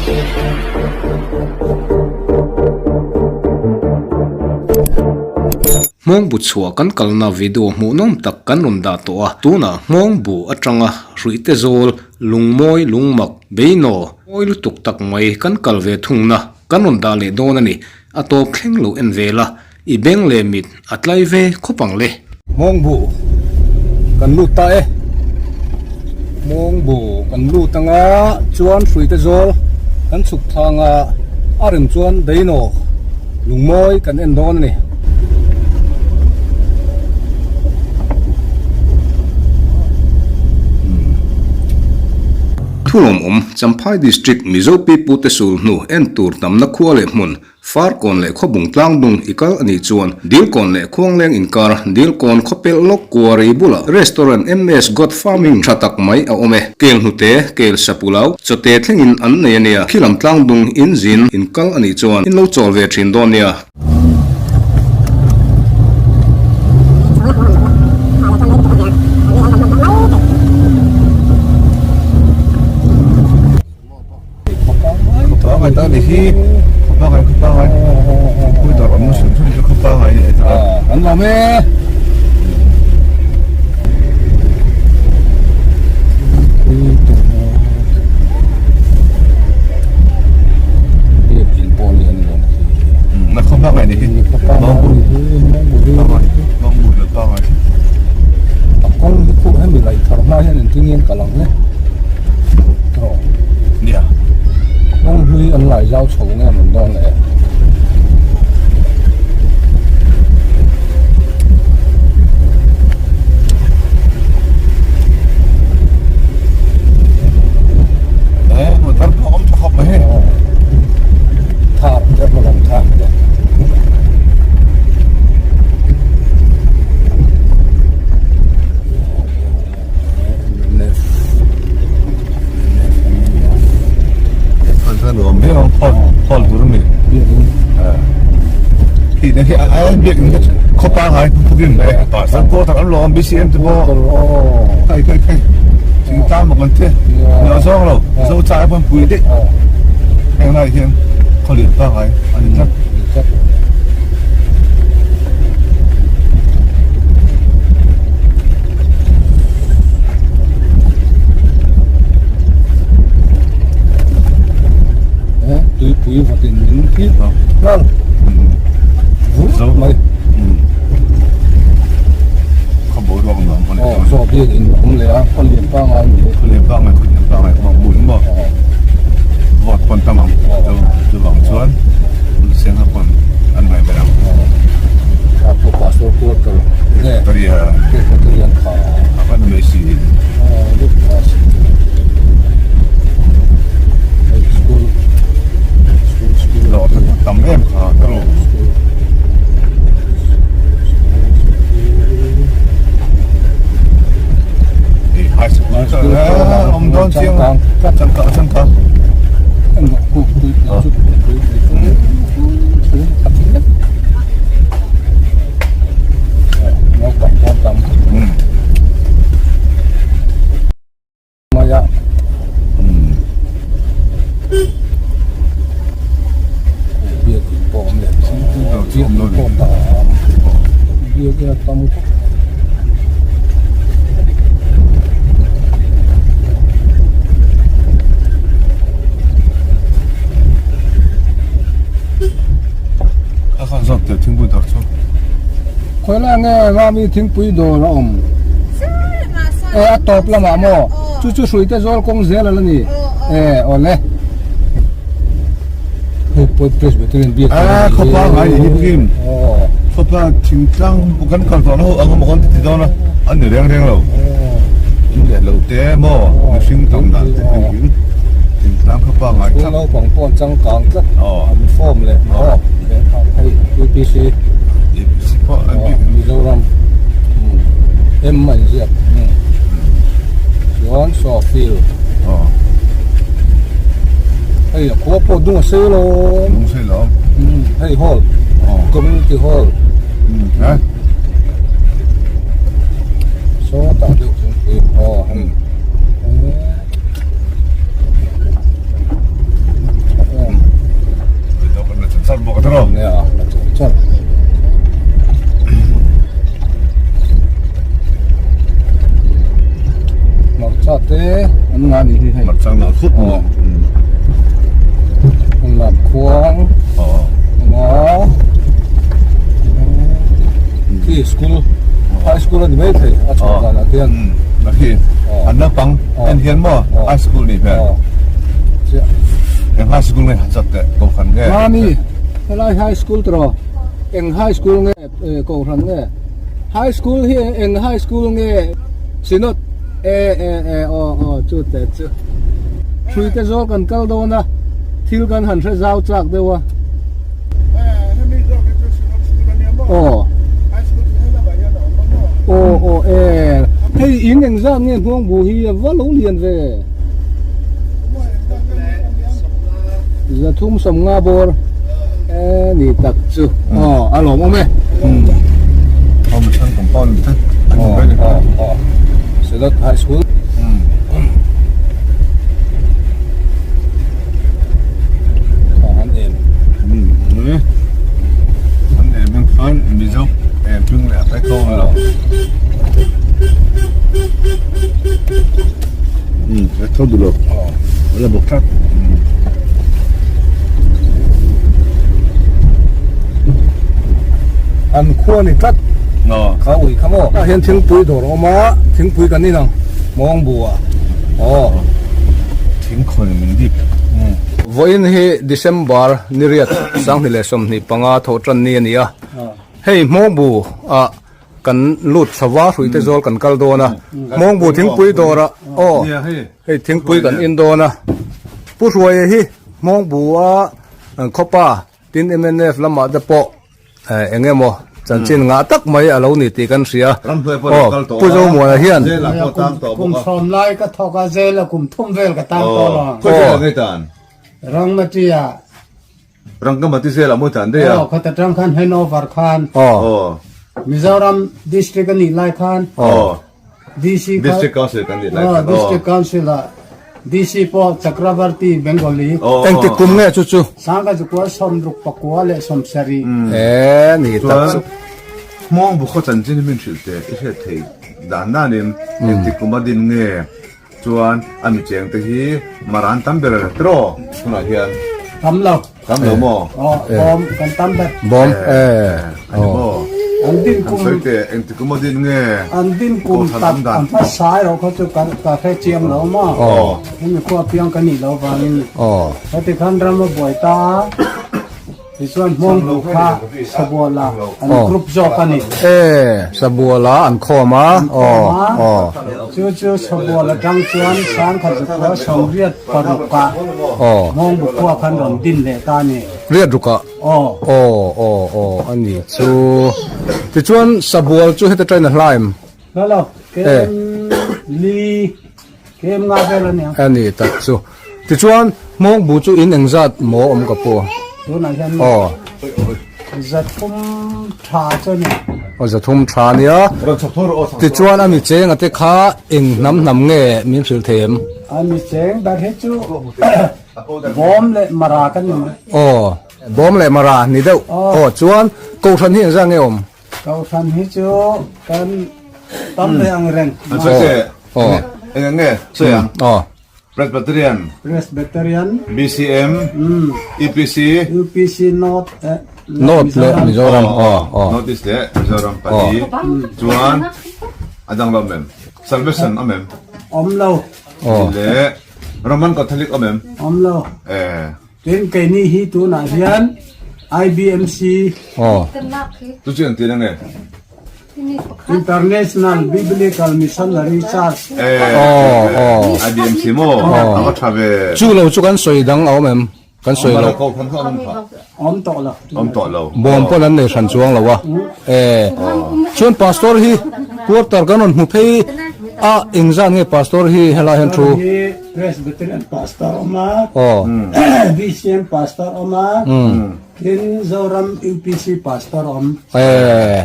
Hmawngbu chhuah kan kalna video hmuhnawm tak kan rawn dah tawh a, tunah Hmawngbu atanga Hruihte zawl lungmawi lungmak beinaw mawi lutuk tak mai kan kal ve thungna kan rawn dah leh dawn a ni. A tawp thleng lo en ve la, i beng leh mit a tlai ve khawp ang le. Hmawngbu kan lut ta e. Hmawngbu kan lut anga chuan hruite zawl kan chhuk thlang a, a rem chuan beinaw lungmawi kan en dawn a ni. Thulawmawm Champhai District Mizo Pipute sul hnu en tur tamna khua leh hmun Farkawn leh Khawbung tlangdung i kal a nih chuan Dilkawn leh Khuangleng inkar Dilkawn khawpelh lawk Kuari bulah Restaurant MS God Farming tha tak mai a awm e. Kel hnute, kel sapulau, chawte thlengin an nei a nia. Khilam tlangdung in zin in kal a nih chuan in lo chawl ve thin dawn nia. An lawm e. A kawng hi pawh hemi laih thar hma hian engtin nge an kal ang le? Nia. Kawng hlui an lai zau chho nge an rawn dawn leh e? Thar te pawh lam thar te. Tuipui vawtin min thip nghal vur mai. Aw saw biak in awm leh a khaw lian pangai ni e. Khaw lian pangai khaw lian pangai awm ang maw. Vawt pawn tam ang chuvang chuan sengha pawn an ngai ber ang. A pawh pastor quarter nge Presbyterian kha a van mai si in. School school school lo tam em kha ka ro. Khawilah nge Rami thingpui dawr a awm? E a tawp lamah maw? Chu chu hruite zawl kawng zel a la ni. E awle. Hei pawh Presbyterian biak a khawpa ngai ni hi kim. Khawpa thingtlang kan kal tawh na ho ang emaw kan ti dawn a an ni reng reng lo. In leh lo te maw mihring tam dan te engkim thingtlang khawpa ngai thlap. Naupang pawh an changkang tlat. An form leh maw hei UPC. UPC pawh an bik. Mizoram M a inziak. Chuan saw field. Hei a khua pawh dung a sei lo. Dung sei lo. Hei hall. Community hall. Ha. So ta deuh chung pui. Oh hei. An nga ni hi hei. Marchang nal khut maw. An lam khuang. Aww. Khi school high school ani mai thei a chhuah dan ah khian. Khi an naupang en hian maw high school nih hmel. Eng high school nge han chat teh kohhran nge. Mami helai high school tiraw eng high school nge kohhran nge high school hi eng high school nge synod e e e aw aw chu teh chu hrui te zawl kan kal dawn a thil kan han hre zau chak deuh a. Aw aw aw e hei in engzat nge hnuang bu hi a va lo lian ve zathum sawmnga bawr e ni tak chu aw a lawm awm e aw aw Synod High School An khua ni tlat kha ui kha maw tah hian thingpui dawr a awm a thingpui kan in ang mawng bu ah aw thingkhawn min dip vawiin hi December ni riat 2025 thawh tan ni a ni a hei hmawng bu ah kan lut chho va hrui te zawl kan kal dawn a hmawng bu thingpui dawr ah aw hei thingpui kan in dawn a Pu Hruaia hi hmawng bu a khawpa tin mnf lamah te pawh eng emaw chanchin ngah tak mai a lo ni tih kan hria aw Pu Zomuana hian kum sawm lai ka thawk a zel a kum thum vel ka tang tawh lo Rangmati ah Rangmati zel a mawi tan daih a aw khata tang khan handover khan aw Mizoram district a nih lai khan aw DC kha District Council kan nih lai khan aw District Council ah DC pawh Chakravarti Bengali Engtik kum nge chu chu? Sangha chu kual sawmruk pakua leh sawmsarih. E ni tak chu. Hmawng bu khaw chanchin hi min hrilh teh i hriat theih dan danin engtik kum a din nge chuan a mi cheng te hi maran tam ber tiraw tunah hian Tam lo. Tam lo maw? Aw bawm kan tam ber. Bawm e ani maw? An din kum. An sawi teh engtik kum a din nge? An din kum tak an hmasa erawh kha chu ka ka hre chiang lo maw? Aw. Hemi khua piang ka nih loh vangin. Aw. Heti khan ram a buai ta a. Tichuan hmawng bu kha Sabuala an group zawk a ni. E, Sabuala an khawm a. An khawm a. Chu chu Sabuala tang chuan Sangkhat Zakhua Sawmriat parukah hmawng bu khua khan rawn din leh ta a ni. Riat rukah? Aw. Aw, aw, aw, a ni chu. Tichuan Sabual chu heta tangin a hla em? Hla lo, kem li. Kem nga vel a nia. A ni tak chu. Tichuan hmawng bu chu in engzat maw awm ka pu? Tunah hian Aw. Zathum tha chu a ni. Aw zathum tha a nia. Tichuan a mi cheng a te kha eng hnam hnam nge min hrilh thei em? A mi cheng ber hi chu bawm leh mara kan ni. Aw bawm leh mara ni deuh. Aw chuan kohhran hi engzat nge awm? Kohhran hi chu kan tam ve ang reng. An sawi che. Aw. Eng eng nge? Sawi ang. Aw. Presbyterian. Presbyterian. BCM. UPC. UPC North eh North leh Mizoram. Aw aw. North East leh Mizoram pali. Chuan a dang lo awm em? Salvation awm em? Awm lo. Aw. Leh Roman Catholic awm em? Awm lo. Eh. Tin keini hi tunah hian IBMC Aw. Chu chu engtin ange? International Biblical Missionary Church. Eh, Aw, aw. IBMC maw? A va tha ve. Chu lo chu kan sawi dang a awm em? Kan sawi lo. Ko khan kha awm kha. Awm tawh lo. Awm tawh lo. Bawm pawn an nei hran chuang lo a. Eh. Chuan pastor hi quarter kan rawn hmu phei a engzat nge pastor hi helai hian thu? Hi Presbyterian pastor awm a, BCM pastor awm a, tin Zoram UPC pastor awm. Eh,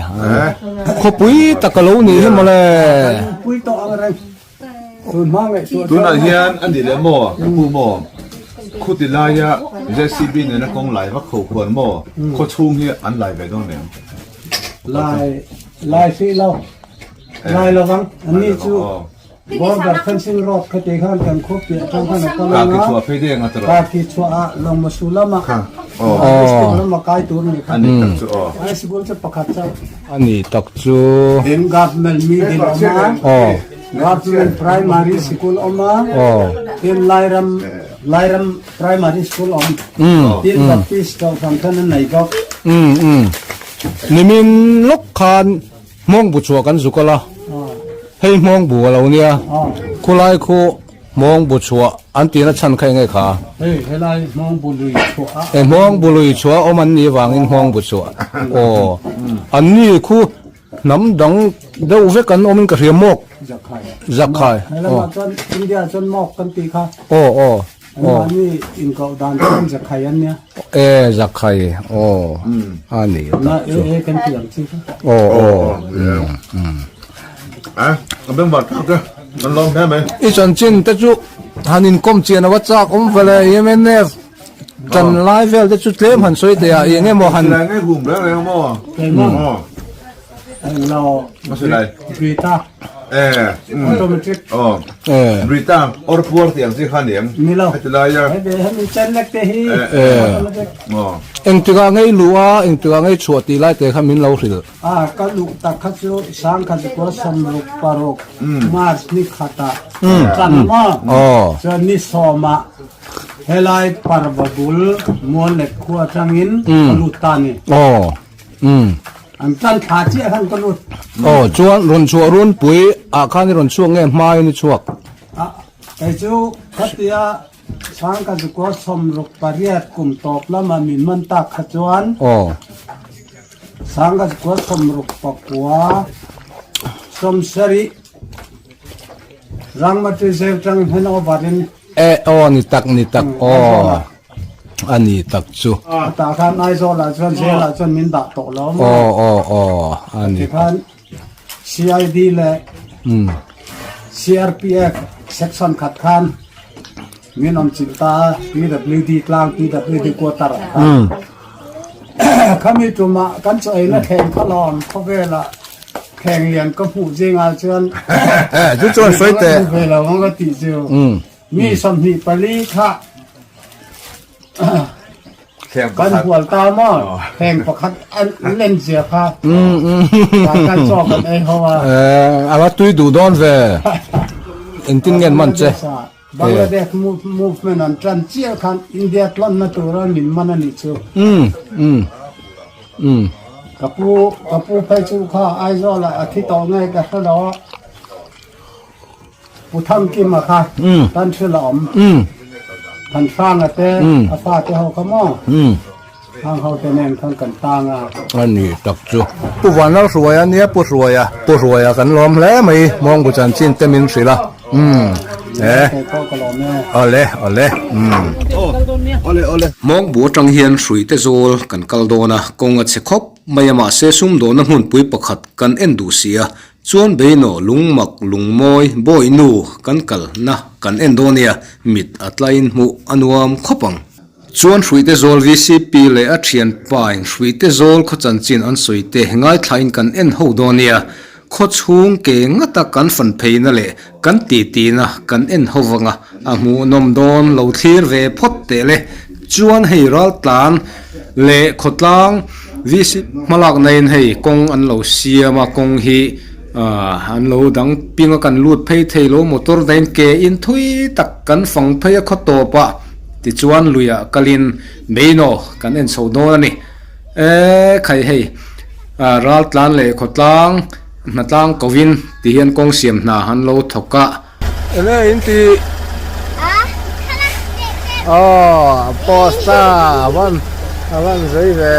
khawpui tak a lo nih hi mawle. Pui tawh ang reng. Tun hma ngaihtuah Tunah hian a ni leh maw, ka pu maw, khuti laia JCB nena kawng lai vak ho khuan maw, khaw chhung hi an lai ve dawn em? Lai, lai hrih lo. Lai lovang, an ni chu. Border fencing road kha tih khan kan khaw piah atang khan a kal ang a, Kaki chhuah ah Lawngmasu lama district lama kai tur a ni kha. High school chu pakhat chauh. A ni tak chu. Tin government middle awm a, government primary school awm a, tin Lairam Lairam primary school awm, tin Baptist kohhran khan an nei bawk. Nimin lawk khan Hmawngbu chhuah kan zuk a la, hei hmawngbu a lo nia, khulai khu hmawngbu chhuah an tihna chhan kha enge kha? Hei helai hmawngbu lui chhuah a. E hmawngbu lui chhuah awm an nih vangin hmawngbu chhuah. Aw, an ni khu hnam dang deuh vek an awmin ka hria mawk. Zakhai. Zakhai. Helamah chuan India chuan mawk kan tih kha. Aw aw. An mahni inkoh dan chuan Zakhai an nia. E Zakhai aw a ni tak chu. Na e e kan ti ang chi kha. Aw aw A ka beng var tak te kan lawm hle mai. I chanchin te chu han inkawm chian a va chak awm vele MNF tan lai vel te chu tlem han sawi teh a eng emaw han. Silai ngei hum reng reng maw. Keimah. Englo Brita automatic Brita or puar tih ang chi kha ni ang nilo heti lai a hei hemi chen lek te hi automatic engtikah ngei luh a engtikah ngei chhuah tih lai te kha min lo hrilh a ka luh tak kha chu sangkhat kua sawmruk paruk March ni khatah tan maw chuan ni sawmah helai parva bul mual lek khua atangin ka lut ta ni. An tan thla chiah khan ka lut. Aw chuan rawn chhuah runpui ah khan i rawn chhuak nge hmain i chhuak? A kei chu khatia Sangka zukua 68 kum tawp lama min man tak kha chuan Aw. Sangka zukua 69 70 Rangmati zel tang hen over in E aw ni tak ni tak aw. A ni tak chu. Tah khan Aizawl ah chuan jail ah chuan min dah tawh lo maw? Aw aw aw a ni. Tikhan CID leh CRPF section khat khan min awm chilh ta a, PWD tlang PWD quarter ah khan. Khami tumah kan chaw eina thleng kha lawm khawvelah thleng lian ka hmuh zingah chuan Chu chuan sawi teh. Ve lo ang ka tih chu. Mi 24 kha kan hual ta maw heng pakhat an len zia kha kan chaw kan ei ho a a va tui duh dawn ve engtin nge an man che Bangladesh movement an tan chiah khan India tlawnna tura min man a nih chu ka pu ka pu phei chu kha Aizawl ah a thi tawh nge ka hre lo a. Pu Thangkima kha tan thil a awm. Thanhranga te a fate ho kha maw? Hang ho te nen khan kan tang a. A ni tak chu. Pu Vanlalhruaia nia Pu Hruaia. Pu Hruaia kan lawm hle mai Mawngbu chanchin te min hrilh a. Umm. E. Awle awle. Umm. Awle awle. Mawngbu atang hian hruite zawl kan kal dawn a, kawng a chhe khawp mai a mahse sumdawnna hmunpui pakhat kan en duh si a, Chuan beinaw lungmak lungmawi bawihnu kan kalna kan en dawn nia, mit a tlaiin hmuh a nuam khawp ang. Chuan Hruite Zawl VCP leh a thianpa in Hruite Zawl khaw chanchin an sawi te ngaithlain kan en ho dawn nia, khaw chhung ke ngata kan fan pheina leh kan titina kan en ho vanga a hmuhnawm dawn lo thlir ve phawt teh le. Chuan hei raltlan leh khawtlang VC hmalakna in hei kawng an lo siam a, kawng hi ah an lo dang ping a kan lut phei thei lo motor dahin ke in thui tak kan fang phei a khaw tawp a tichuan luiah kalin beinaw kan en chho dawn a ni. Eee khai hei ah raltlan leh khawtlang hnatlang kovin ti hian kawng siam hna an lo thawk a. Enge in ti? Aw post ta avan avan zei ve.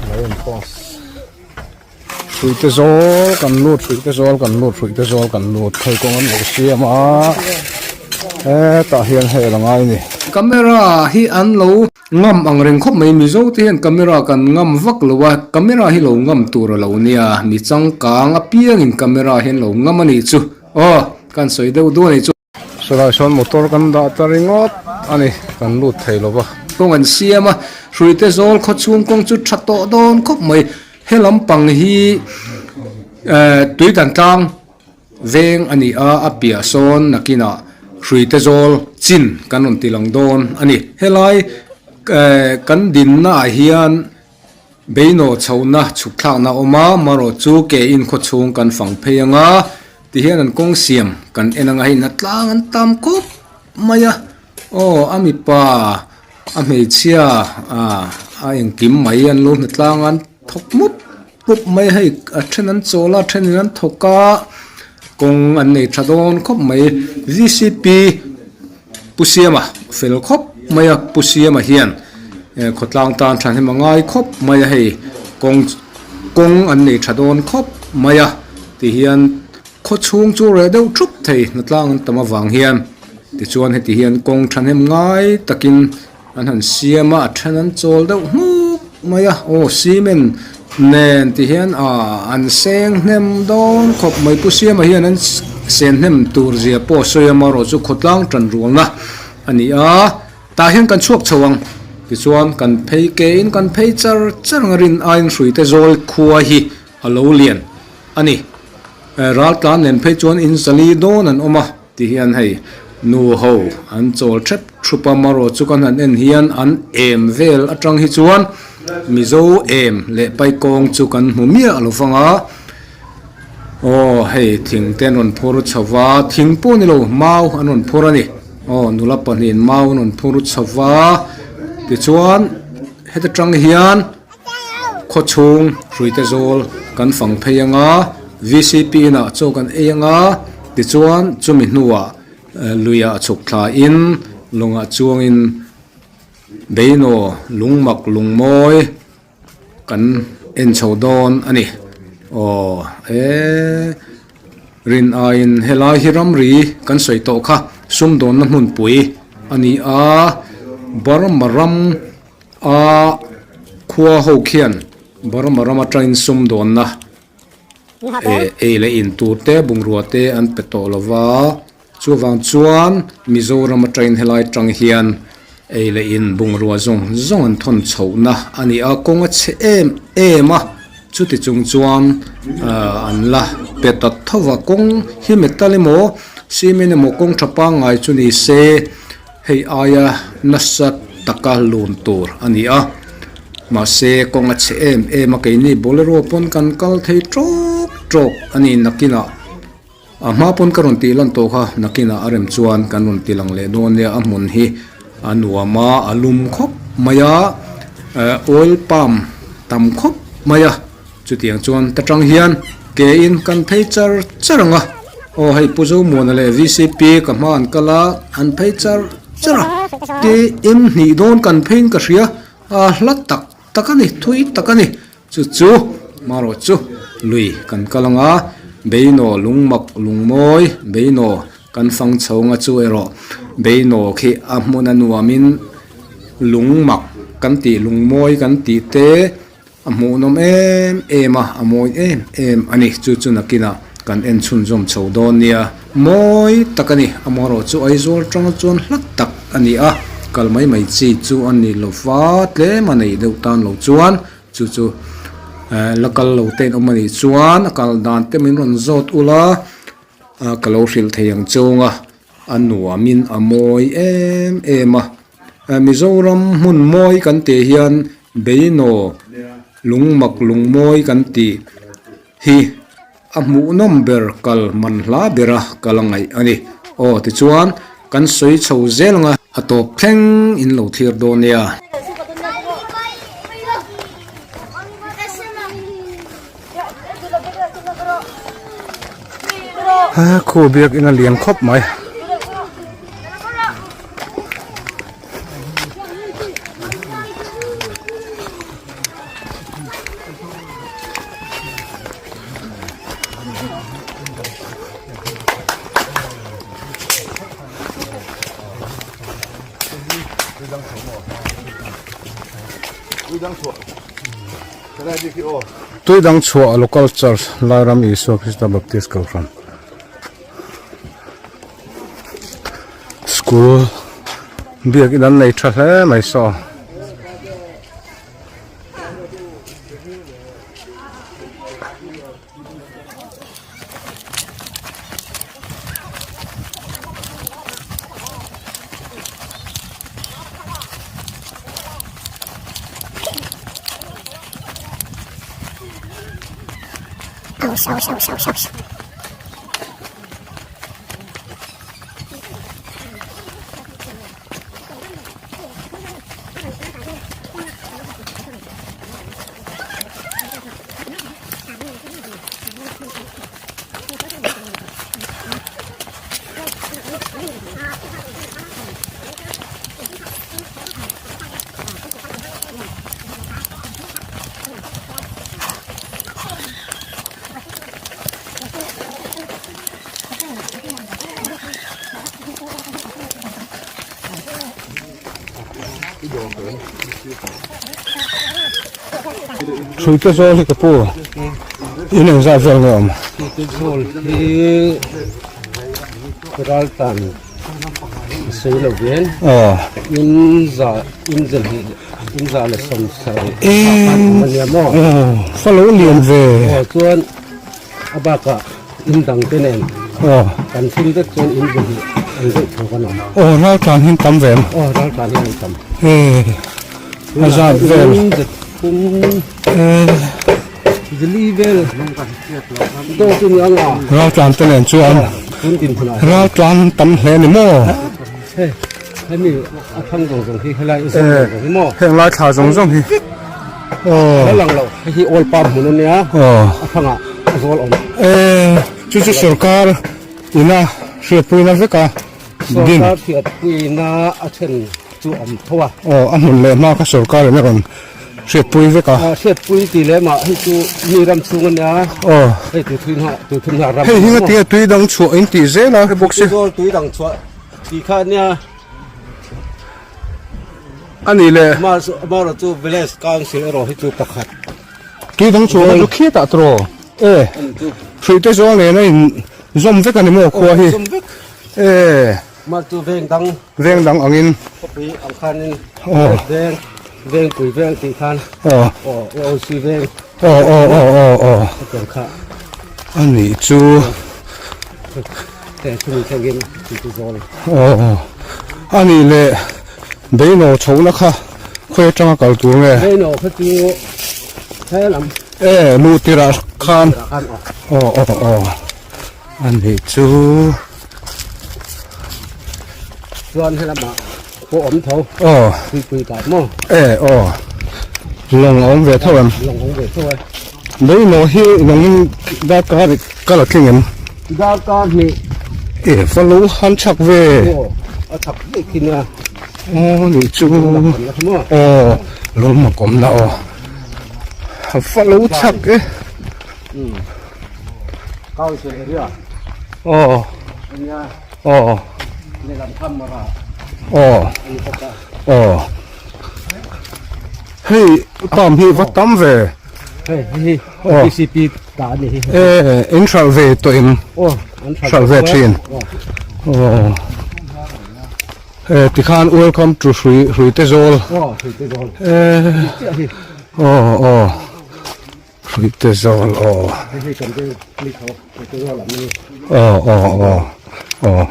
Lo in post. Hruite zawl kan lut hruite zawl kan lut hruite zawl kan lut thei kawng an lo siam a hetah hian hei a la ngai a ni. Camera hi an lo Ngam ang reng khawp mai Mizo te hian camera kan ngam vak lo a, camera hi lo ngam tur a lo nia, mi changkang apiangin camera hian lo ngam a nih chu aw kan sawi deuh duh a nih chu. Sawlai sawn motor kan dah ta ringawt a ni, kan lut thei lo va. Kawng an siam a, Hruite zawl khaw chhung kawng chu tha tawh dawn khawp mai, he lampang hi eh tui dan tlang. veng a ni a, a piah sawn nakinah hruite zawl chin kan rawn ti lang dawn a ni. Helai eh kan dinna ah hian beinaw chhohna chhuk thlakna a awm a, marawh chu ke in khaw chhung kan fang phei ang a, tihian an kawng siam kan en ang a, hei hnatlang an tam khawp mai a, aw a mipa a hmeichhia ah a engkim mai an lo hnatlang a an thawk mup mup mai a, hei a then an chawl a a thenin an thawk a, kawng an nei tha dawn khawp mai V C P Pu Siama fel khawp mai a, Pu Siama hian khawtlang tan thahnem a ngai khawp mai a, hei kawng kawng an nei tha dawn khawp mai a tihian khaw chhung chu reh deuh thup thei hnatlang an tam avang hian tichuan heti hian kawng thahnem ngai takin an han siam a a then an chawl deuh hmuk mai a aw cement nen ti hian ah an seng hnem dawn khawp mai pu siama hian an sen hnem tur zia pawh a sawi a amaherawh chu khawtlang tan rualna a ni a tah hian kan chhuak chho ang tichuan kan phei kein kan phei char char ang a rin aiin hruite zawl khua hi a lo lian a ni ral tlan nen phei chuan in zali dawn an awm a. Ti hian hei nu ho an chawl thep thup a marawh chu kan han en hian an em vel atang hi chuan Mizo em leh paikawng chu kan hmu miah lo vang a aw hei thing te an rawn phur chho va thing pawh ni lo mau an rawn phur a ni aw nula pahnihin mau an rawn phur chho va tichuan heta tang hian. Khawchhung hruite zawl kan fang phei anga vcp inah chaw kan ei anga tichuan chumi hnuah luiah chhuk thlain lawngah chuangin beinaw lungmak lungmawi kan en chho dawn a ni. Aw eee rin aiin helai hi ramri kan sawi tawh kha sumdawnna hmunpui a ni a Burma ram. A khua ho khian Burma ram atangin sumdawnna eh ei leh in tur te bungrua te an pe tawh lo va, chuvang chuan Mizoram atangin helai tang hian ei leh in bungrua zawng zawng an thawn chhohna a ni a, kawng a chhe em em a, chuti chung chuan ah an la pe ta tho va, kawng hi metal emaw cement emaw kawng tha pangngai chu ni se. Hei aia nasa taka lun tur a ni a, mahse kawng a chhe em em a, keini bolero pawn kan kal thei tawk tawk a ni nakinah a hma pawn ka rawn tih lan tawh kha nakinah a rem chuan kan rawn ti lang leh dawn nia a hmun hi a nuam a a lum khawp mai a eh oil palm tam khawp mai a. Chutiang chuan ta tang hian ke in kan phei char char ang a, aw hei Pu Zomuana leh VCP ka hma an kal a, an phei char char a, ke in hnih dawn kan phei in ka hria, a hla tak tak a ni, thui tak a ni, chu chu marawh chu lui kan kal ang a, beinaw lungmak lungmawi beinaw kan fang chho ang a chu erawh beinaw khi a hmun a nuam in lungmak kan tih lungmawi kan tih te. A hmuhnawm em em a, a mawi em em a ni. Chu chu nakinah kan en chhunzawm chho dawn nia. Mawi tak a ni. Amaherawh chu Aizawl tanga chuan hla tak a ni a, kal mai mai chi chu a ni lo va, tlem a nei deuh tan lo chuan chu chu la kal lo te in awm a nih chuan a kal dan te min rawn zawt ula ka lo hrilh thei ang chung a, a nuamin a mawi em em a. Mizoram hmun mawi kan tih hian Beinaw lungmak lungmawi kan tih hi a hmuhnawm ber kal man hla bera kal a ngaih a ni. Aw tichuan kan sawi chho zel ang a. A tawp thleng in lo thlir dawn nia. Khu biakin a lian khawp mai. Tui dang chhuah local church Lairam Isua Krista Baptist Kohhran. School biak in an nei tha hle mai saw. Hruite zawl hi ka pu in engzat vel nge awm? Hruite zawl hi raltan a sawi lo vel in za in za leh in za leh sawm sarih a nia maw? Fa lo lian ve. Aw chuan a bakah in dang te nen kan thim vek chuan in za hnih an deuh tho kan awm. Aw raltlan hi an tam ve em? Aw raltlan hi an tam. A zat vel. In za thum zali vel dawt chu ni ang a. Raltlan te nen chuan raltlan an tam hle ni maw? Hei hemi a thlang zawng zawng hi helai zawng zawng hi maw? Heng lai thla zawng zawng hi. Aw. Lang lo hei hi oil palm hmun a nia. Aw. A thangah a zawl awm. Chu chu sorkar ina hriatpuina vek a din. Sorkar hriatpuina a then chu awm tho a. Aw a hmun leh hma kha sorkar in a rawn hriatpui vek a. Aw hriatpui tih leh mah hei chu mi ram chhung a nia. Aw. Hei tu thui hna tu thum hna ram. Hei hi ngatinge tui dang chhuah in tih zel a bawk si. Tui dang chhuah tih kha a nia. A nih le. Amaherawh chu village council erawh hi chu pakhat. Tui dang chhuah chu khiatah tawh e hruihte zawng nen a in zawm vek a ni maw khua hi e mah chu veng dang veng dang angin khawpui ang khanin veng vengpui veng tih khan aw AOC veng aw aw aw aw aw hetiang kha a nih chu heng chumi thlengin tui chu zawl aw a nih le beino chhohna kha khawi atanga kal tur nge beino kha chu he lam e luh tirah khan aw aw aw a nih chu chuan he lamah pawh awm tho aw tuipui kai maw e aw lawng a awm ve tho em lawng awm ve tho e beino hi lawngin darkar kal a tling em darkar hnih e fa lo han chak ve aw a chak hle khin a aw nih chu aw lawm a awm na aw fa lo chak e council area aw ania aw lehlam kha mara aw ani bawk a aw hei palm hi va tam ve hei hei Aw. TCP ta ani hi e in hralh ve tawh em aw an hralh ve thin aw e tikhan welcome to hrui hruite zawl aw hruite zawl e aw aw Hruite zawl aw. Hei hei kan veng mi tho hruite zawl ang ni. Aw aw aw aw.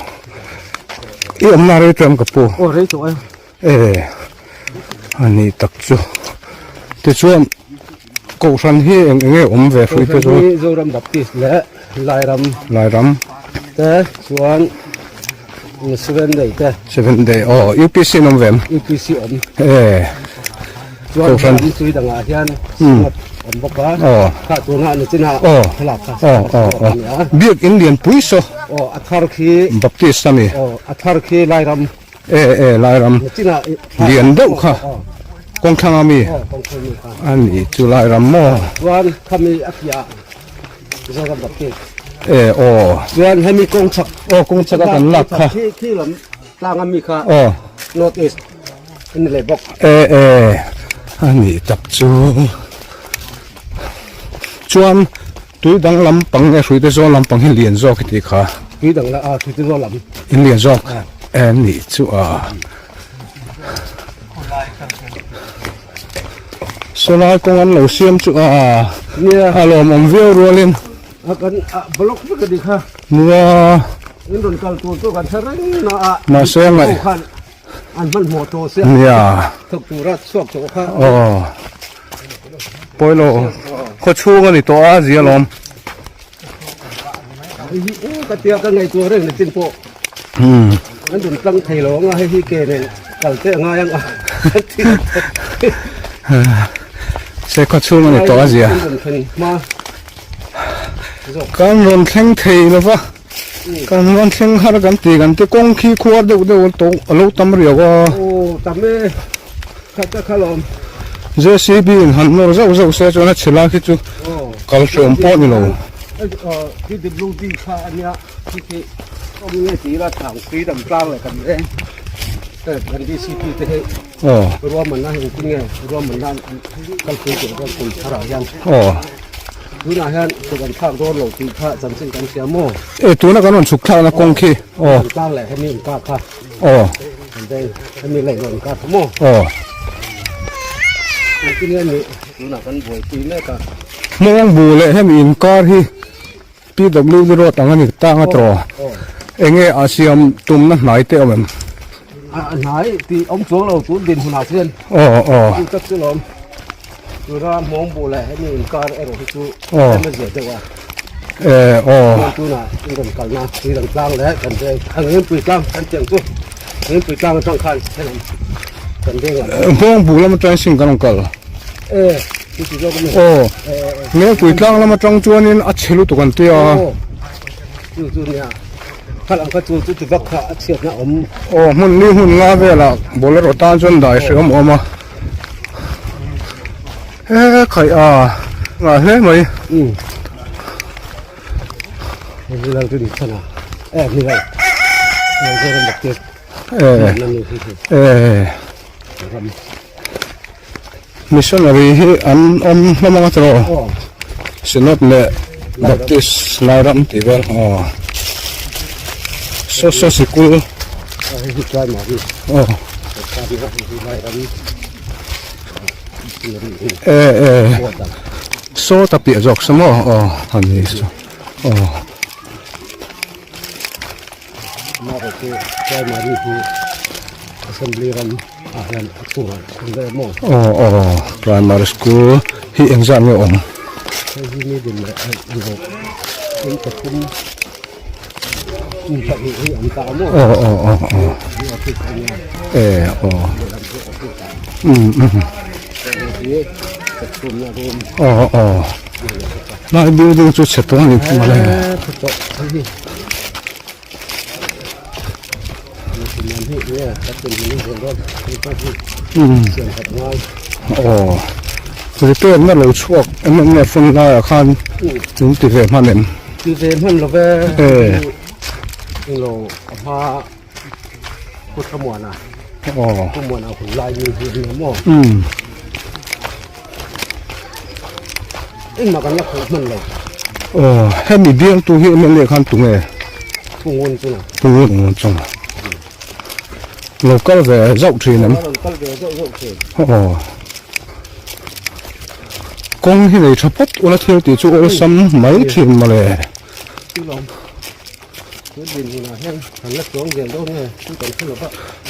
I awmna rei tawh em ka pu? Aw rei tawh e. E ani tak chu. Tichuan Kohhran hi eng enge awm ve hruite zawl? Kohhran hi Zoram Baptist leh Lairam. Lairam. Te chuan Seven Day te. Seven Day aw UPC an awm ve em? UPC awm. E. Chuan an tui dangah hian synod awm bawk a. Aw. Kha tunah ni chinah Aw. thlalak kha Aw aw aw. Biak in lian pui saw. Aw a thar khi. Baptist ami. Aw a thar khi Lairam. E e Lairam. Ni chinah lian deuh kha. Kawngthlang ami. Aw kawngthlang ami kha. Ani chu Lairam maw. Chuan khami a piah Zoram Baptist. E aw. Chuan hemi kawng chhak. Aw kawng chhak a kan lak kha. Khi khi lam tlang ami kha. Aw. North East. Ani leh bawk. E e a nih tak chu. Chuan tui dang lampang nge hruite zawl lampang hi lian zawk i tih kha. Tui dang la a hruite zawl lam. In lian zawk. E nih chu a. Sawlai kawng an lo siam chu a. Nia. A lawmawm viau rualin. A kan a block vek a ni kha. Nia. In rawn kal tur chu kan hre reng na a. Mahse a ngaih. An hmanhmawh tawh sia. Nia. Thawk tura chhuak tawh kha. Aw. Pawilo. Khaw chhung a ni tawh a zia lawm. Hei hi u ka tia ka ngaihtuah reng nichin pawh. An rawn tlang thei lo anga hei hi ke nen kal te a ngai ang a. Se khaw chhung a ni tawh a zia. Kan rawn thleng thei lo va. Kan rawn thleng har kan ti kan ti kawng khi khuar deuh deuh a lo tam riau a. Aw tam e. Khat a kha lawm. JCB in han nawr zauh zauh se chuan a chhe lai khi chu kal hreawm pawh a ni lo. PWD kha a nia khi khi awm nge ti ila thangpui dam tlang leh kan veng kan DCP te hi ruahmanna hi engtin nge ruahmanna an kalpui tur chuan kum tharah hian tunah hian kut an thlak dawn lo tih kha chanchin kan hria maw? E tuna kan rawn chhuk thlakna kawng khi aw tlang leh hemi inkar kha Aw. Kan veng hemi lei rawn kar tha maw? Aw. Engtin nge ni tunah kan buaipui mek a. Hmawng bu leh hemi inkar hi PWD road ang a ni tang a tawh. Enge a siam tumna hnai te awm em? A hnai tih awm chuang lo tun din hunah chuan. Aw aw. Chu tak chu lawm. Tura hmawng bu leh hemi inkar erawh hi chu tlem a zia deuh a. Eh aw. Chuan tunah in rawn kalna tui lam tlang leh kan veng a Ngengpui tlang kan tiang chu Ngengpui tlang atang khan helam kan veng ah. Hmawng bu lam atangin sin kan rawn kal. Eh chu ti zawk a mi. Aw Ngengpui tlang lam atang chuanin a chhe lutuk an tia. Aw chu chu nia khalh ang kha chu chu ti vak kha a chhiatna awm. Aw hmun li hmun nga velah bolero tan chuan dai hreawm a awm a. He khaih a ngah hle mai. Um. Hei lang chu ni chana. Eh ni lo. Lang chu ram bak Eh. Eh. Missionary hi an awm hlawm anga tawh. Oh. Synod leh Baptist Lairam tih vel. Oh. So so sikul. Hei hi primary. Oh. Eh eh saw ta piah zawk sa maw aw a ni chu aw. Aw aw primary school hi engzat nge awm? Aw aw aw aw eh aw um um aw aw lai building chu chhe tawh a ni thung ale. Um aw repair na lo chhuak mnf hun laiah khan in ti ve hman em? Ti ve hman lo ve Eh. Englo a hma Pu Thlamuana Aw. Pu Muana hun lai mi hi ania maw? Um. Engmah kan la khalh hman lo. Aw hemi bialtu hi MLA khan tunge? Pu Ngun chunga. Pu Ngun chunga. Lo kal ve zauh thin em? Lo kal ve zauh zauh thin. Aw. Kawng hi nei tha phawt ula thil tih chu awlsam mai thin mawle.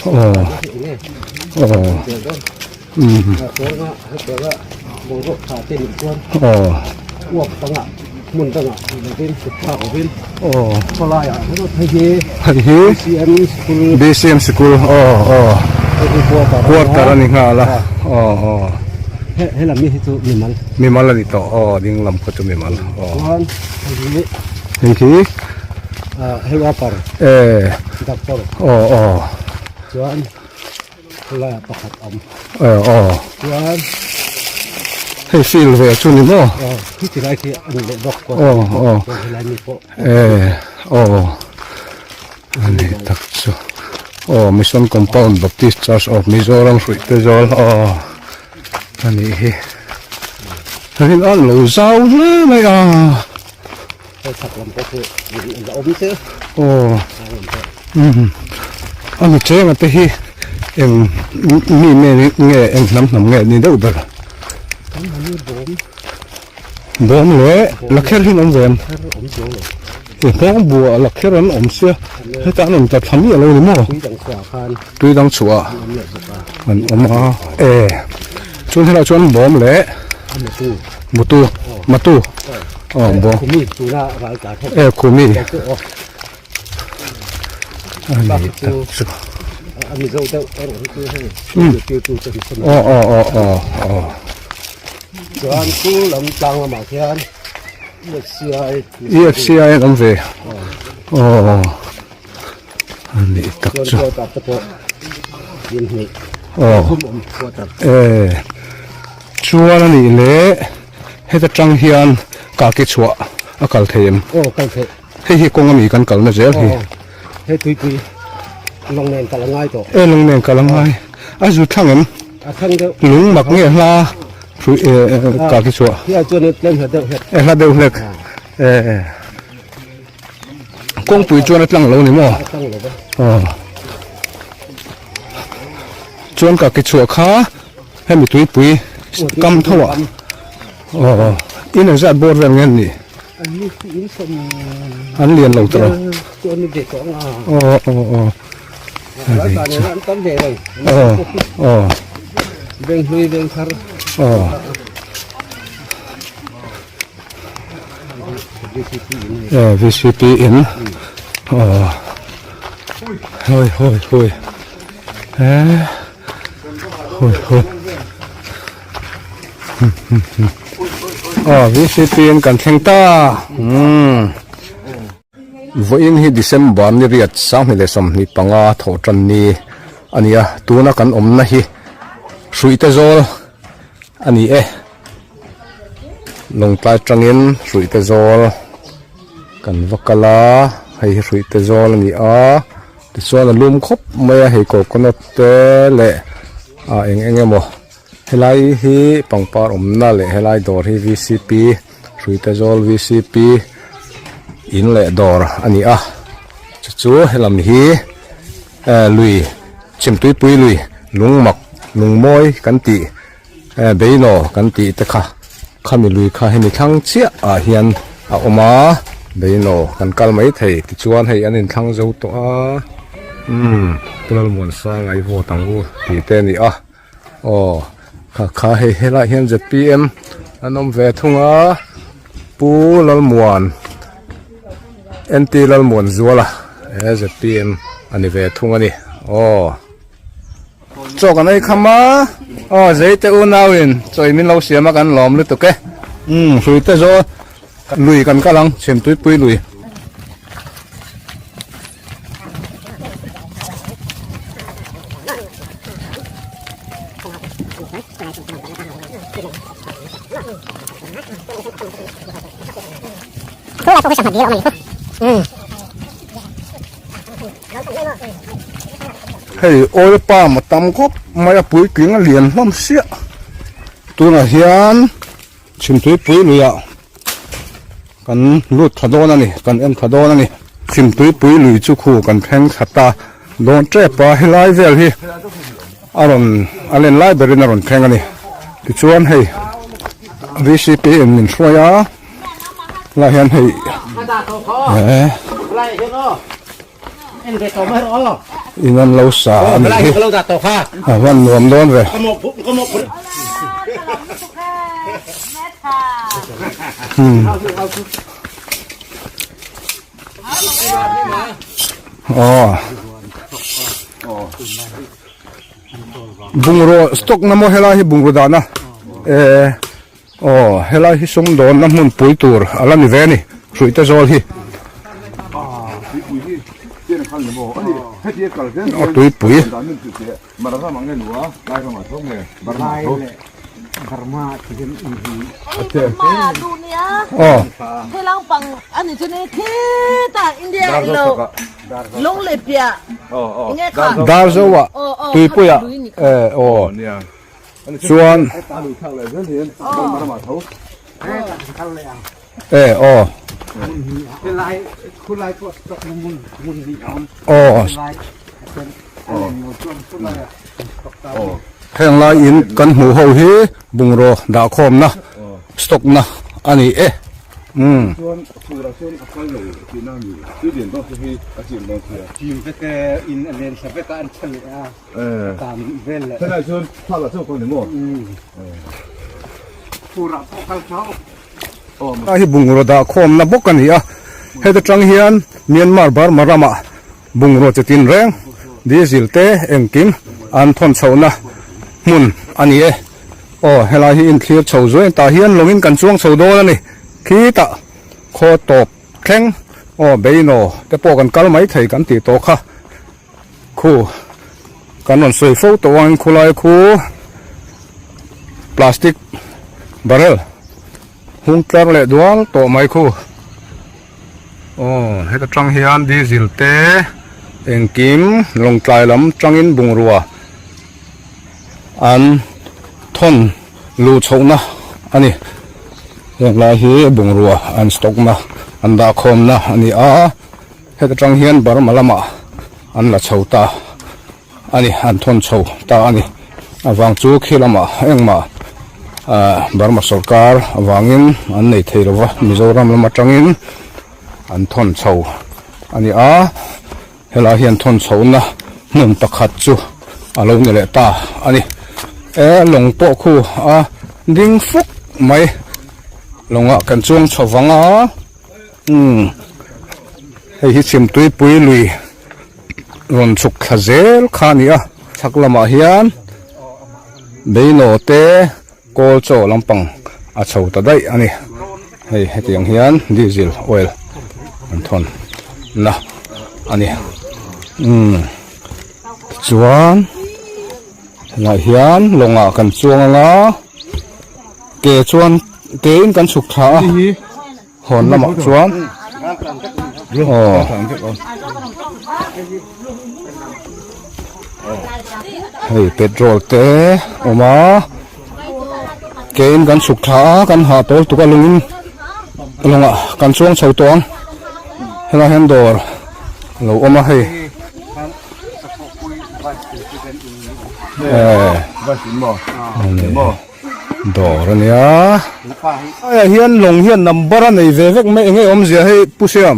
Aw. Aw. Um. Aw. Aw. Hei hi BCM sikul aw aw quarter a ni nghal a aw aw mimal a ni tawh aw ding lam khaw chu mimal aw hei hi eh aw aw Khawlaiah pakhat awm. Aw aw. Chuan hei field ve chu ni maw? Aw hi ti lai khi a ni leh bawk aw aw. Chuan helai mi pawh. Eh aw a ni tak chu aw Mission Compound Baptist Church of Mizoram hruihte zawl aw a nih hi. Rin a lo zau hle mai a. Hei chhak lam pawh chu la awm che. Aw. Um. A mi chenga te hi eng mi nge nge eng hnam hnam nge ni deuh ber. Bawm leh lakher hi an awm ve em? I nghawng buah lakher an awm sia heta an awm ta thla miah lo ni maw? Tui dang chhuah an awm a e chuan helaiah chuan bawm leh mutu matu. Aw bo. Khumi tuna ral tlan ho. E khumi. Chu aw. Ani tak chu. A mizo deuh erawh hi chu hei. Zirtirtu te hi sawn. Aw aw aw aw aw. Chuan khu lam tlang lamah khian EFCI. EFCI an awm ve. Aw. Ani tak chu. Chuan quarter te pawh in hnih. Aw. Khum awm quarter. E. Chuan anih leh heta tang hian kaki chhuah a kal thei em? Aw kal theih. Hei hi kawng ami kan kalna zel hi. Aw hei tuipui lawng nen kal a ngai tawh. E lawng nen kal a ngai. A zu thlang em? A thlang deuh. Lung mak nge hla hrui e kaki chhuah. Hi ah chuan tlem hla deuh hlek. E hla deuh hlek. E kawngpui chuan a tlang lo ni maw? A tlang lo va. Aw. Chuan kaki chhuah kha hemi tuipui kam tho ah. Aw in engzat bawr vel nge an nih? An lian lo tawh. Aw aw aw. Aw aw. Aw. Eh VCP in. Aw. Hoi hoi hoi. Eh. Hoi hoi. Aw VCP in kan thleng ta umm vawiin hi December ni riat 2025 thawh tan ni a ni a tuna kan awmna hi hruihte zawl a ni e lawngtlai tangin hruihte zawl kan va kal a hei hi hruihte zawl a ni a tichuan a lum khawp mai a hei coconut te leh ah eng eng emaw. Helai hi pangpar awmna leh helai dawr hi vcp Hruitezawl vcp in leh dawr a ni a chu chu helam hi eh lui chhimtuipui lui lungmak lungmawi kan tih eh beinaw kan tih te kha khami lui kha hemi thlang chiah ah hian a awm a beinaw kan kal mai thei tichuan hei an inthlang zo tawh a umm Pu Lalmuansanga i vote ang u tih te a ni a. Aw kha kha hei helaiah hian zpm an awm ve thung a Pu Lalmuan NT Lalmuan Zuala he zpm a ni ve thung a ni aw chaw kan ei kham a aw zeite unauin chawi min lo siam a kan lawm lutuk e umm hruite zawl lui kan kal ang chhimtuipui lui. Hei oil palm a tam khawp mai a puitling a lian hlawm siah tunah hian Chhimtuipui luiah kan lut thla dawn a ni kan en thla dawn a ni Chhimtuipui lui chu khu kan thleng thla ta dawn tep a helai vel hi a rawn a len lai berin a rawn thleng a ni tichuan hei vcp in min hruai a lai hian hei eh In an lo sa a nih hi a van nuam dawn ve. Aw bungraw stock na maw helai hi bungraw dahna eh Aw, helai hi sumdawnna hmunpui tur a la ni ve a ni, hruihte zawl hi. Aw tuipui. Aw. Darzoa tuipuia eh aw. Chuan e aw aw heng lai in kan hmuh ho hi bungraw dah khawmna stock na a ni e umm. A hi bungraw dah khawmna bawk a ni a, heta tang hian Myanmar Burma ramah bungraw chi tin reng diesel te engkim an thawn chhohna hmun a ni e. Aw helai hi inthlir chho zuai tah hian lawngin kan chuang chho dawn a ni khitah khaw tawp thleng aw beinaw te pawh kan kal mai thei kan tih tawh kha. Khu kan rawn sawi fo tawh ang khulai khu plastic barrel hung tlar leh dual tawh mai khu aw heta tang hian diesel te engkim lawngtlai lam tangin bungrua an thawn luh chhohna a ni heng lai hi bungrua an stock na an dah khawmna a ni a. Heta tang hian Burma lamah an la chho ta a ni, an thawn chho ta a ni. Avang chu khi lamah engmah ah Burma sawrkar avangin an nei thei lova, Mizoram lam atangin an thawn chho a ni a, helai hian thawn chhohna hmun pakhat chu a lo ni leh ta a ni. E lawng pawh khu a ding fuk mai, lawngah kan chuang chho vang a. Umm hei hi chhimtuipui lui rawn chhuk thla zel kha a ni a chhak lamah hian beinaw te kawl chaw lampang a chho ta daih a ni hei hetiang hian diesel oil an thawn na a ni umm tichuan helaiah hian lawngah kan chuang anga ke chuan ke in kan chhuk thla a. Hawn lamah chuan aw hei petrol te awm a ke in kan chhuk thla a kan hah tawl tuk a lungin lawngah kan chuang chho tawh ang helaiah hian dawr a lo awm a hei eh Dawr a nia. Aiah hian lawng hian number a nei ve vek mai enge awmzia hei Pu Siam.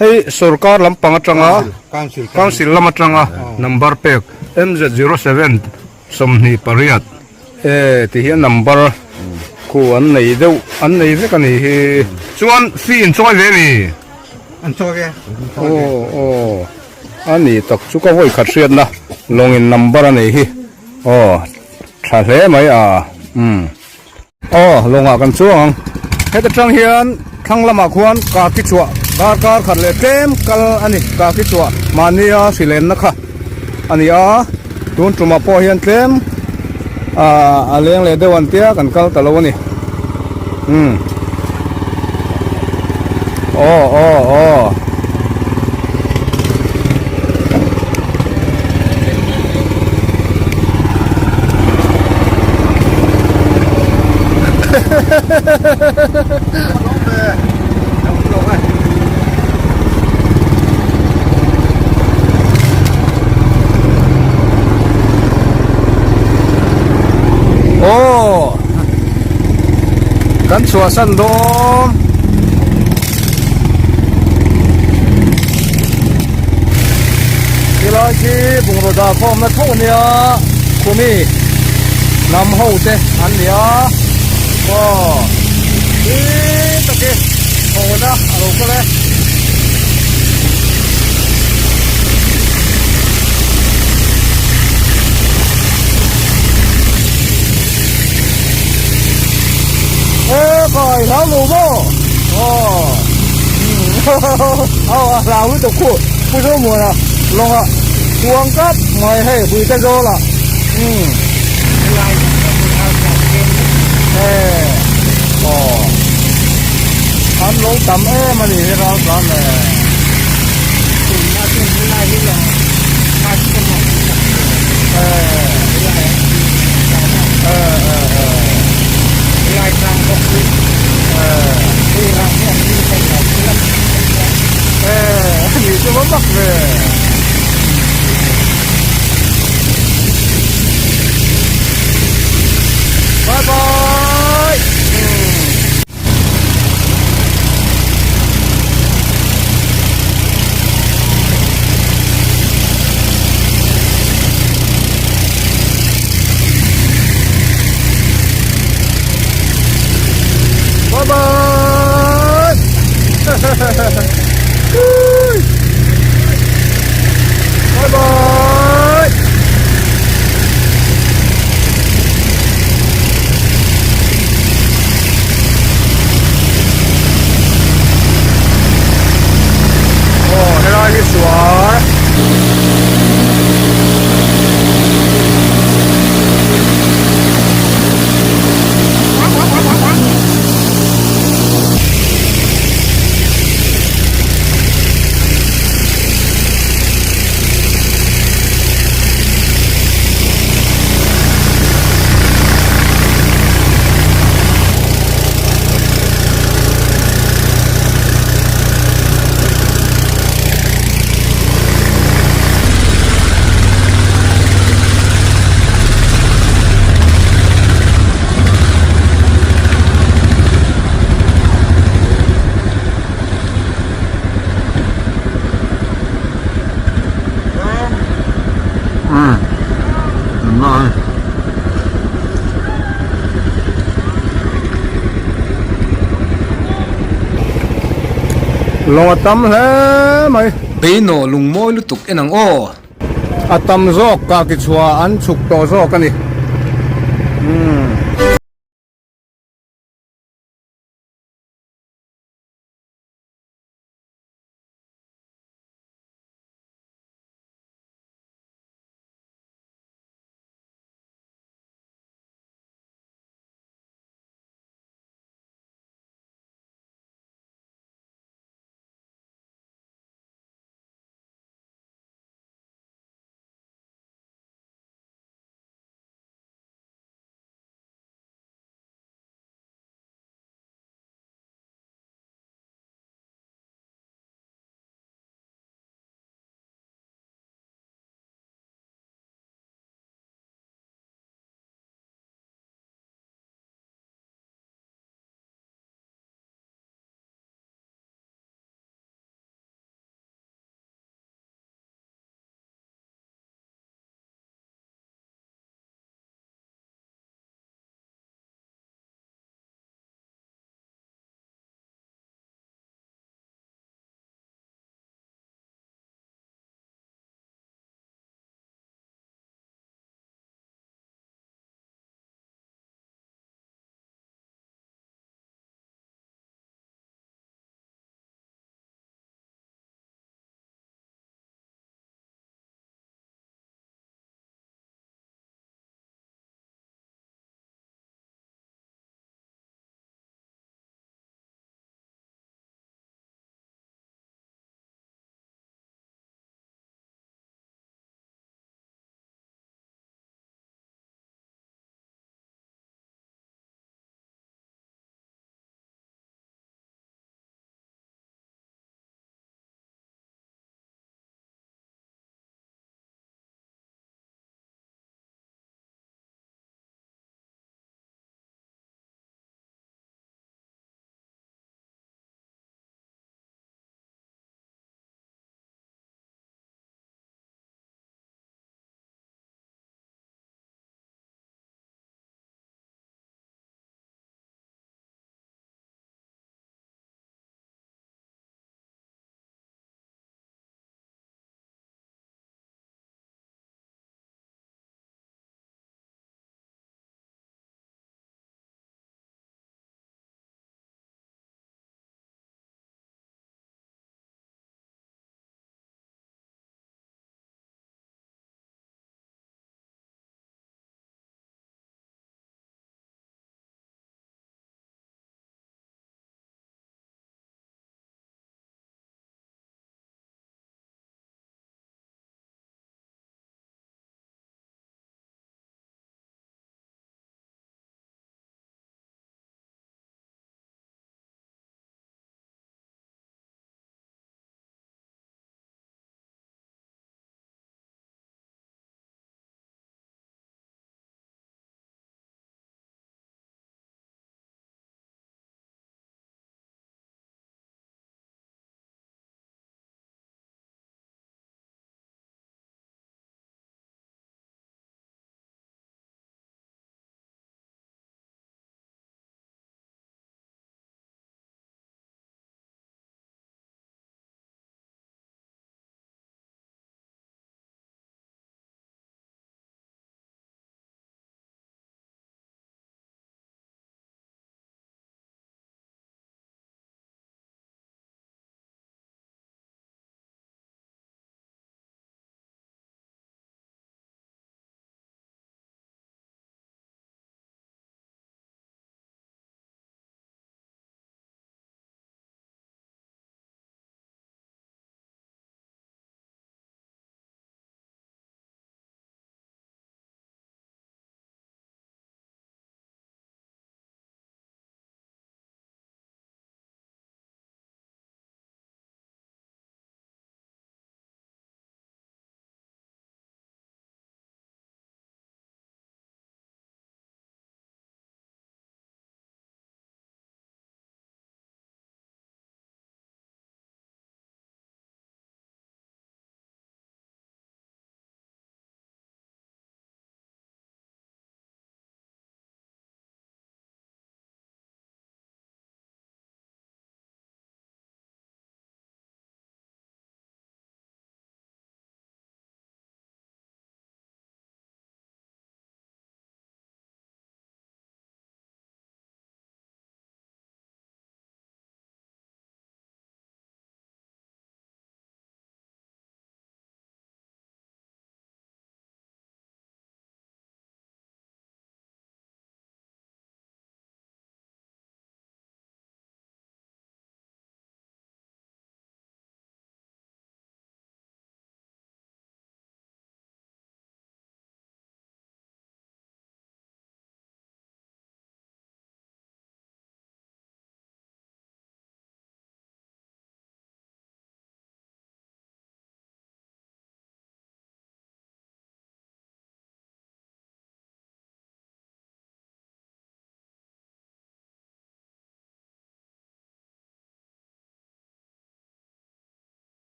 Hei sorkar lampang atanga council lam atanga number pek MZ07 28 e ti hian number khu an nei deuh an nei vek a ni hi. Chuan fee in chawi ve mi? An chawi ve. Aw aw. A ni tak chu ka vawi khat hriatna lawngin number a nei hi aw tha hle mai a umm aw lawngah kan chuang ang heta tang hian thlang lamah khuan kaki chhuah kar kar khat leh tlem kal a ni kaki chhuah mahnia hrilenna kha a ni a tun tumah pawh hian tlem ah a leng leh deuh an tia kan kal ta lo a ni umm aw aw aw. Aw kan chhuahsan dawn tilai khi bungraw dah khawmna tho a nia khumi hnam ho te an ni a aw tui taki thawhna a lo kal e. Ê coi lão lù mô ồ ờ lão lù khu khu số mùa là long ạ cuồng cấp ngoài hệ bùi tay rô là ừ ê ồ ăn lỗ tắm ê mà đi ra tắm nè Bye bye. Lawng a tam hle mai. Beinaw lungmawi lutuk en ang aw. A tam zawk kah ki chhuah an chhuk tawh zawk a ni. Umm.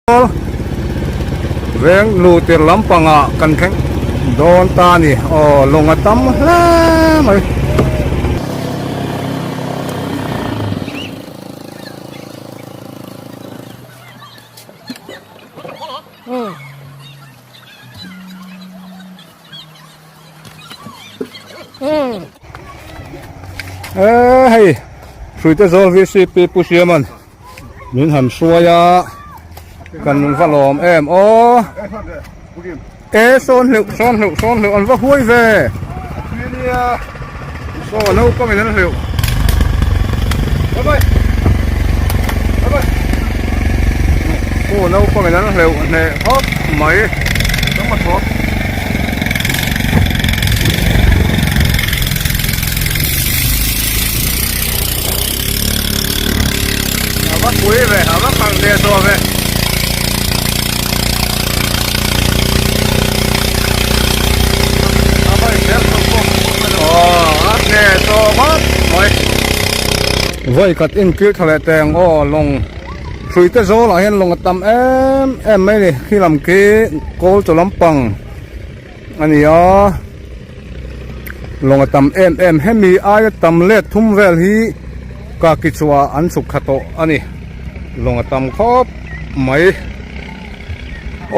Veng luhtir lampangah kan thleng dawn ta a ni. Aw lawng a tam hle mai. E hei hruite zawl VCP Pu Siaman min han hruai a kan va lawm em aw e sawn hleuh sawn hleuh sawn hleuh an va huai ve saw naupang in an hleuh aw naupang in an hleuh hneh khawp mai. A va pui ve a va khalh ve tawh ve. Aw a hne tawh ngawt mai. Vawi khat inkil tha leh teng aw lawng hrui te zawl ah hian lawng a tam em em mai a ni khi lam khi kawl chaw lampang a ni a lawng a tam em em hemi aia tam let thum vel hi ka ki chhuah an chhuk thla tawh a ni lawng a tam khawp mai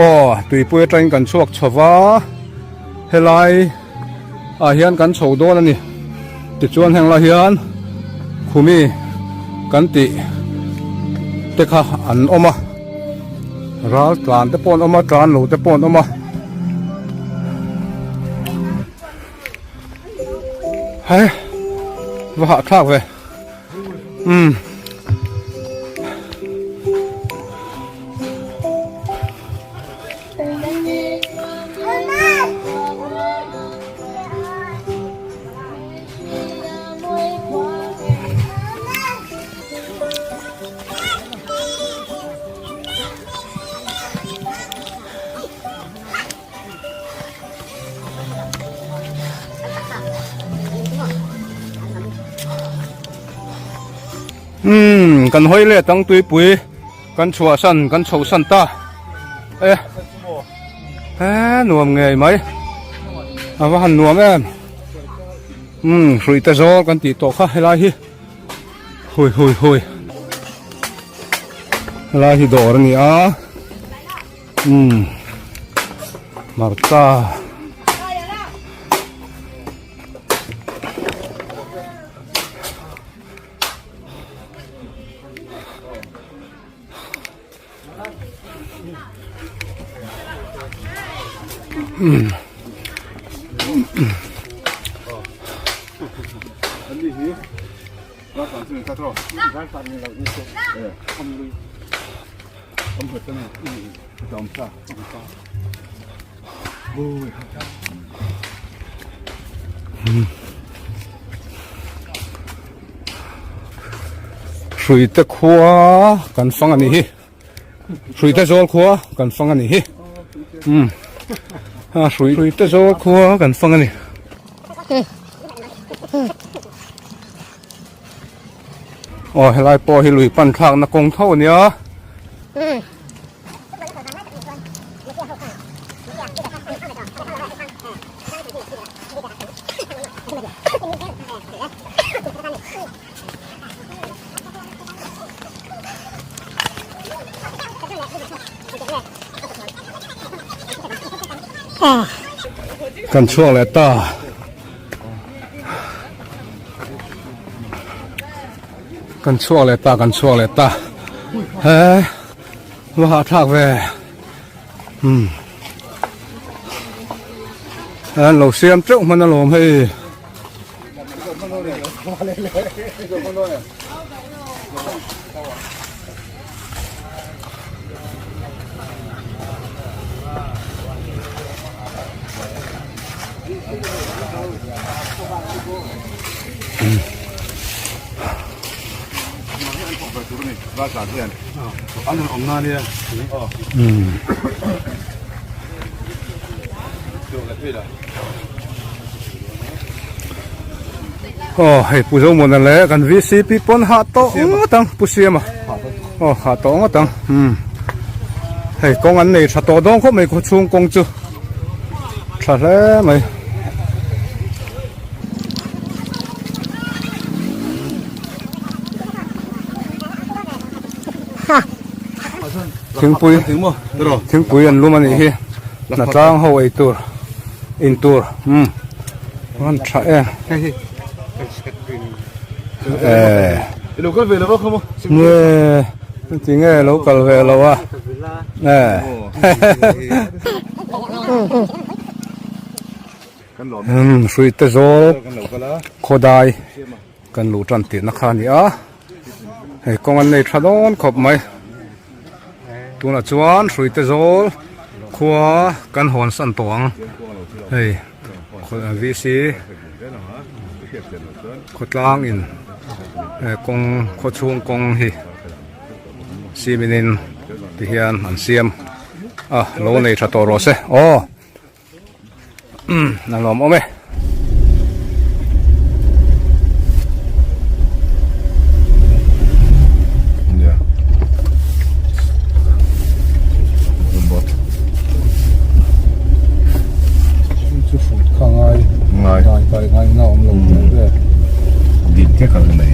aw tuipui atangin kan chhuak chho va helai ah hian kan chho dawn a ni tichuan heng lai hian khumi kan tih te kha an awm a ral tlan te pawh an awm a tlan lo te pawh an awm a. Hei va hah thlak ve umm. Umm kan hawi leh tang tuipui kan chhuah san kan chho san ta e he nuam ngei mai a va han nuam em umm hruih te zawl kan tih tawh kha helai hi hui hui hui helai hi dawr a ni a. Umm hmarcha umm Hruite khua kan fang a nih hi Hruite zawl khua kan fang a nih hi umm a Hruite zawl khua kan fang a ni. Aw helai pawh hi lui pan thlakna kawng tho a nia. Kan chhuak leh ta. Kan chhuak leh ta kan chhuak leh ta he va hah thlak ve umm an lo siam teuh hman alawm hei. Aw hei Pu Zomuana leh kan VCP pawn hah tawh ngawt ang Pu Siama aw hah tawh ngawt ang umm. Hei kawng an nei tha tawh dawn khawp mai khaw chhung kawng chu tha hle mai. Thingpui thingpui an lum a nih hi hnatlang ho ei tur in tur umm an tha em eh nge tinge lo kal ve lo a eh umm hrui te zawl khawdai kan luh tan tihna kha a ni a. Hei kawng an nei tha dawn khawp mai tunah chuan hrui te zawl khua kan hawn san tawh ang hei VC khawtlang in kawng khaw chhung kawng hi cement in ti hian an siam a lo nei tha tawh rawh se aw. Umm a lawm awm e. Chu hrut kha ngai ngai kai ngai na awm lo ve. Din te kal mai.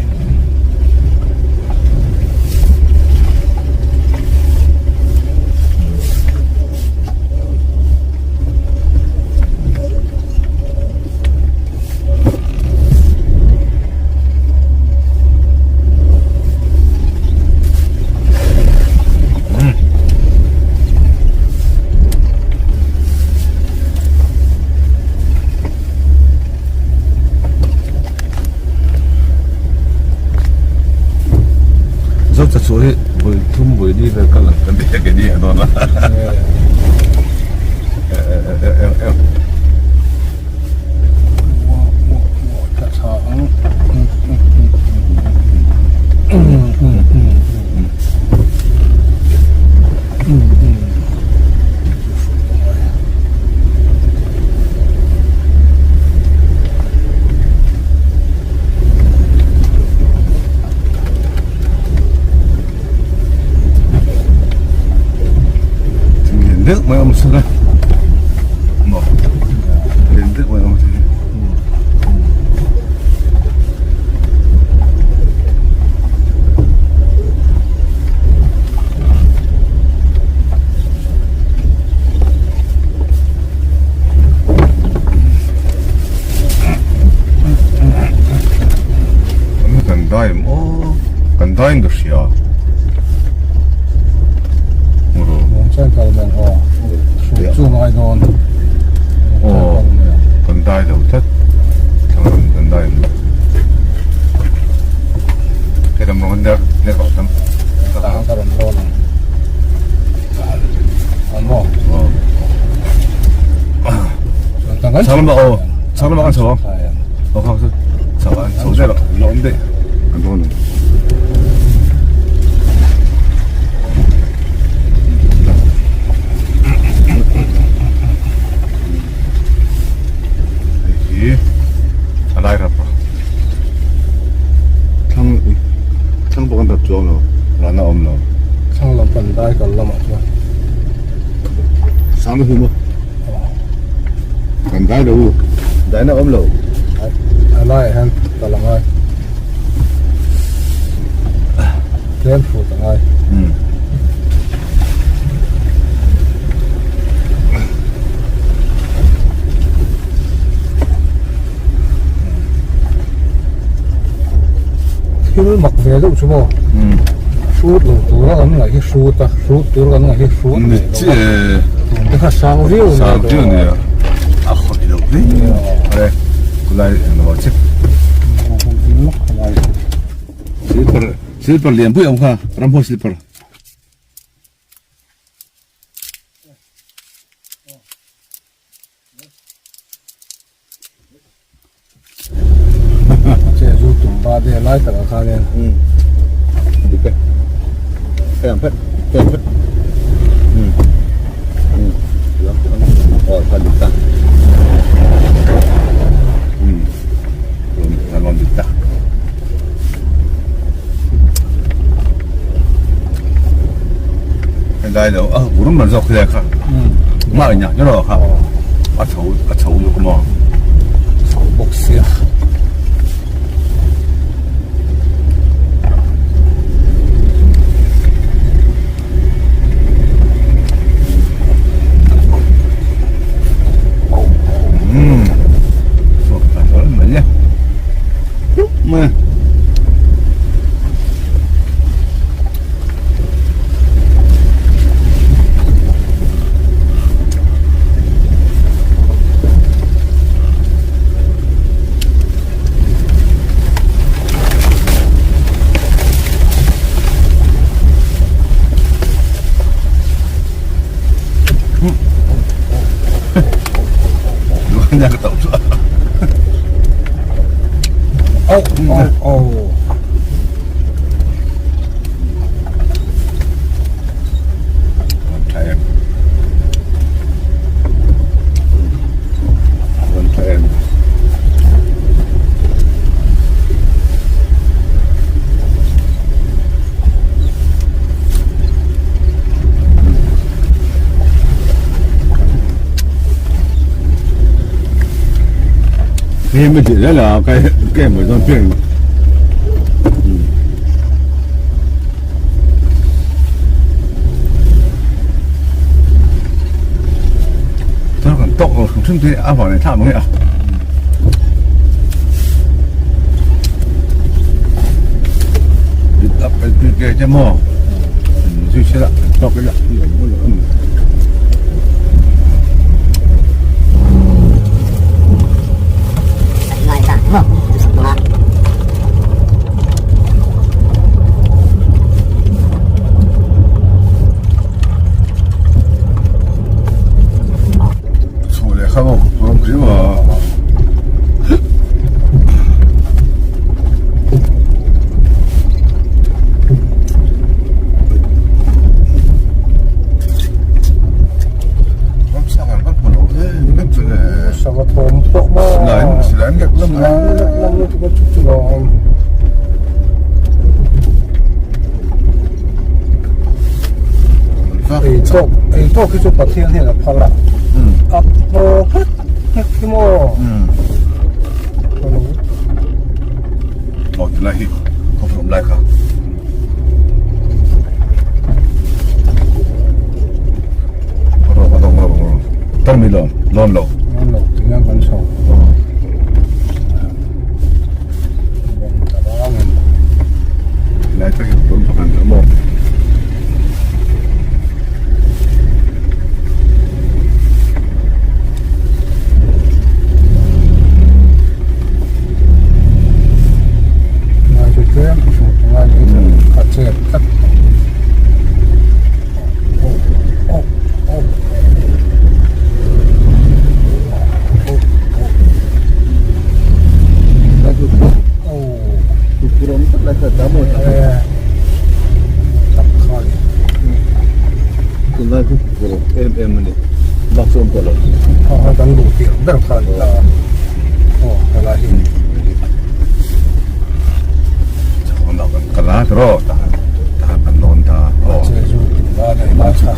Zo chu hi vawi thum vawi li vel kal ang kan ti ke ni a dawn a. Lian deuh mai awm sela maw lian deuh mai awm sela. Kan dai em aw kan dai in ka hria aw kan dai lo tlat kan dai em helam rawng an ner vak tam chho lamah aw chho lamah kan chho ang aw kha chu chho an chho daih lo la awm daih kan dawn ang hei hi a lai rap a thlang thlang pawh kan rap chuang lo rana awm lo thlang lam pan dai kal lamah chuan sang na hum a kan dai lo dai na awm lo a laiah hian kal a ngai tlem hrut a ngai thil mak ve deuh chu maw hrut lo tura kan ngaih hi hrut a hrut tur kan ngaih hi hrut ni chi e tun te kha sang viau sang viau ni a a khawih lo hle are kulai englo che silper silper lian pui awm kha ramhuai silper Che zu tum ba de lai takah khanin umm dik e hei ang phet hei ang phet umm umm aw kha dik ta umm a rawn dik ta. Helai lo a rum ber zawk helai kha mah in ni rawh kha a chho a chho lutuk maw chho bawk sia. Oh, oh, oh. Hei mi tih zel a kai kai mai dawn piang Tar kan tok lo hrim hrim te a vang leh thlah mang e a. Bit up kan tui ke che maw. Zui se la kan tok ila. Chho leh kha maw rawng hrim a. Ramsa kan kan hmu lo hle ni vek chu le. Sava thawm pawh maw. Silai silai an lek lam Silai an lek lam lutuk a chu chu lawm. Ei tawk ei tawk hi chu Pathian hian a phal a. A thaw hret hret hi maw. Aw tilai hi khawpui awm lai kha. Tar mi lawm lawn lo. Lawn lo tingah kan chho. Lai tak in tum pakhat a maw. Ngai chu tlem a hmuh tur a ni a chet tlat. Tunlai chu kawr em em a ni bak chu awm tawh lo. Kan luh tirh ber kha a ni ta aw helai hi. Chhawng lam kan kal a tiraw tahan tahan kan lawn ta aw. Che zu tih lai a ni ta.